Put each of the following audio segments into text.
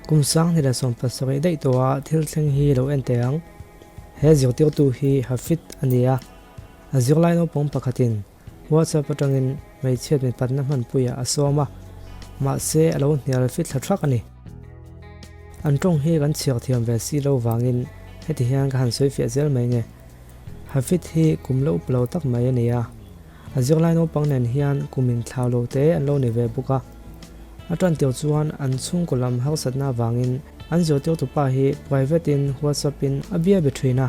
Kum 2017 daih tawha thil thleng hi lo en teh ang. He zirtirtu hi Hafid a ni a, a zirlai naupang pakhatin WhatsApp atangin hmeichhiat mipatna hmanpuiah a sawm a, mahse a lo hnial fit thla thak a ni. An tawng hi kan chhiar thiam ve si lo vangin heti hian ka han sawi fiah zel mai nge. Hafid hi kum la up lo tak mai a ni a, a zirlai naupang nen hian kum inthlau lo te an lo ni ve bawk a. A tan tir chuan an chhungkaw lam harsatna avangin an zirtirtu pa hi private in WhatsApp in a bia be thin a.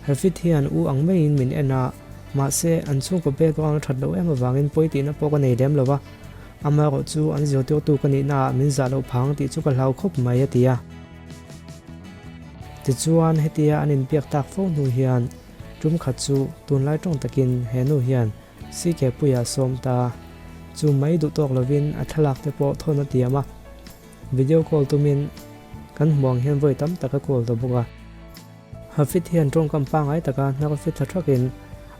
Hafid hian u ang maiin min en a, mahse an chhungkaw background a that loh em avangin pawi tihna pawh ka nei lem lo va, amaherawh chu an zirtirtu ka nihnaah min zah loh phang tih chu ka hlau khawp mai a ti a. Tichuan hetia an inbiak tak fo hnu hian tum khat chu tunlai tawng takin he nu hian CK Puia sawm ta chu mai duh tawk lovin a thlalak te pawh thawn a tiam a, video call tumin kan hmu ang hian vawi tam tak a call ta bawk a. Hafid hian tawngkam pangngai taka hnar fit tha thakin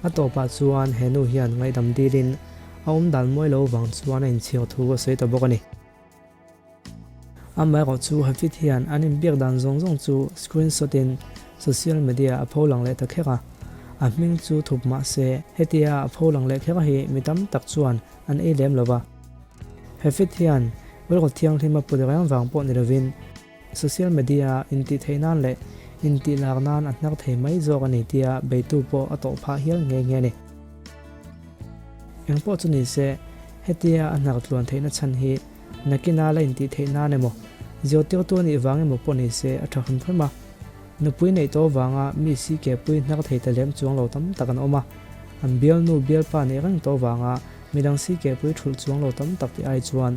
a tawpah chuan he nu hian ngaihdam dilin a awm dan mawi lo vang chuan a inchhir thu a sawi ta bawk a ni. Amaherawh chu Hafid hian an inbiak dan zawng zawng chu screenshot in social media a pho lang leh ta kher a, a hming chu thup mah se hetia a pho lang leh kher hi mi tam tak chuan an ei lem lo va. Hafid hian rilru thianghlim a put reng vang pawh ni lovin, Social media intih theih nan leh intih lak nan a hnar thei mai zawk a ni tia beitu pawh a tawh phah hial nghe nghe a ni. Engpawh chu ni se, hetia a hnar tluan theihna chhan hi nakina la intih theih nan emaw, zirtirtu a nih vang emaw pawh ni se a tha hrim hrim a. Nupui neih tawh vanga mi si ke pui hnar thei ta lem chuang lo tam tak an awm a, an bialnu bialpa neih reng tawh vanga midang si ke pui thulh chuang lo tam tak tih ai chuan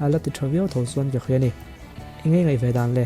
a la ti tha viau tho chuan ka hria a ni. Eng nge ngaih ve dan le?